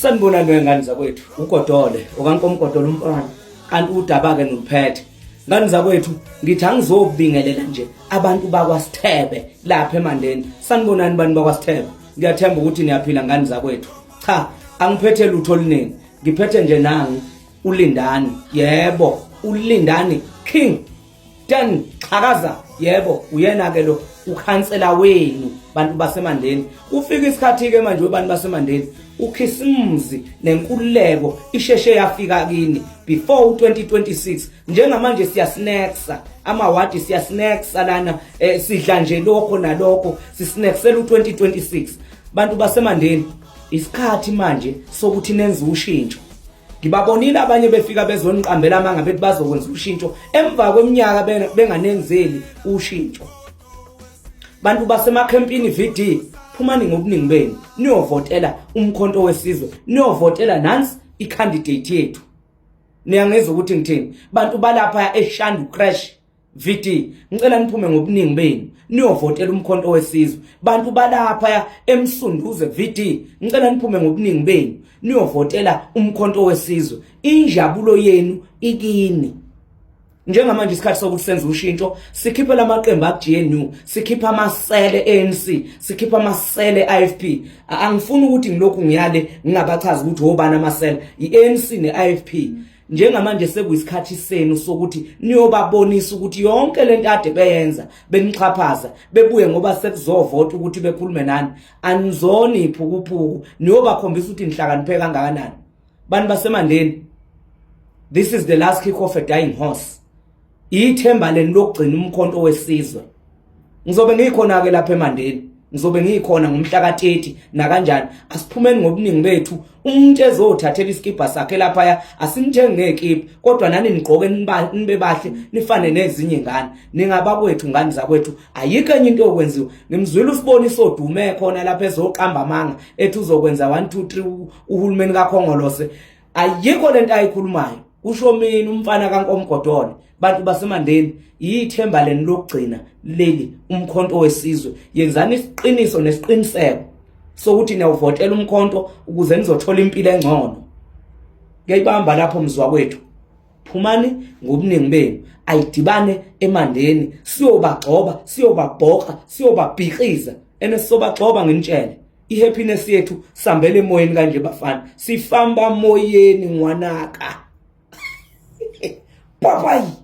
Sanibonani wengane zakwethu, uGodole, okaNkomgodole umfana, kanti udaba-ke noluphethe. Ngane zakwethu, ngithi angizobingelela nje abantu bakwaSithebe lapha eMandeni. Sanibonani bantu bakwaSithebe. Ngiyathemba ukuthi niyaphila ngane zakwethu. Cha, angiphethe lutho oluningi. Ngiphethe nje nangu uLindani. Yebo, uLindani King Dan Xhakaza yebo uyena ke lo ukhansela wenu bantu basemandeni kufika isikhathi ke manje webantu basemandeni ukhisimuzi nenkululeko isheshe yafika kini before u2026 njengamanje siyasnacksa amawadi siyasnacksa lana eh, sidla nje lokho nalokho sisnacksela u2026 bantu basemandeni isikhathi manje sokuthi nenze ushintsho. Ngibabonile abanye befika bezoniqambela amanga bethi bazokwenza ushintsho emva kweminyaka benganenzeli ushintsho. Bantu basemakhempini VD phumani ngobuningi benu niyovotela umkhonto wesizwe niyovotela nansi icandidate yethu. Niyangizwa ukuthi ngithini? Bantu balapha eShandu Crash VD ngicela niphume ngobuningi benu niyovotela umkhonto wesizwe bantu balapha emsunduze VD ngicela niphume ngobuningi benu niyovotela umkhonto wesizwe injabulo yenu ikini njengamanje isikhathi sokuthi senze ushintsho sikhiphe lamaqembu aku-GNU sikhiphe amasele ANC sikhiphe amasele IFP angifuni ukuthi ngilokhu ngiyale ngingabachazi ukuthi obani amasele i-ANC ne-IFP Njengamanje sekuyisikhathi senu sokuthi niyobabonisa ukuthi yonke lento ade beyenza benixhaphaza bebuye ngoba sekuzovota ukuthi bekhulume nani anizoni iphukuphuku niyobakhombisa ukuthi nihlakaniphe kangakanani bantu basemandeni this is the last kick of a dying horse ithemba leni lokugcina umkhonto wesizwe ngizobe ngikhona ke lapha emandeni ngizobe ngikhona ngomhla ka-30 nakanjani asiphumeni ngobuningi bethu umuntu ezothathela isikibha sakhe laphaya asimthenge ngekibha kodwa nani nigqoke nibe bahle nifane nezinye ingane ningabakwethu ngane zakwethu ayikho enye into yokwenziwa ngimzwile usiboniso odume khona lapha ezoqamba amanga ethi uzokwenza 1 2 3 uhulumeni kakhongolose ayikho lento ayikhulumayo kusho mina umfana kaNkomgodole bantu basemandeni yithemba leni lokugcina leli umkhonto wesizwe yenzani isiqiniso nesiqiniseko sokuthi niyawuvotela umkhonto ukuze nizothola impilo engcono ngiyayibamba lapho mzwa kwethu phumani ngobuningi benu ayidibane emandeni siyobagxoba siyobabhoka siyobabhiqiza ene sisobagxoba nginitshele ihappiness yethu sambele emoyeni kanje bafana sifamba moyeni ngwanaka papayi.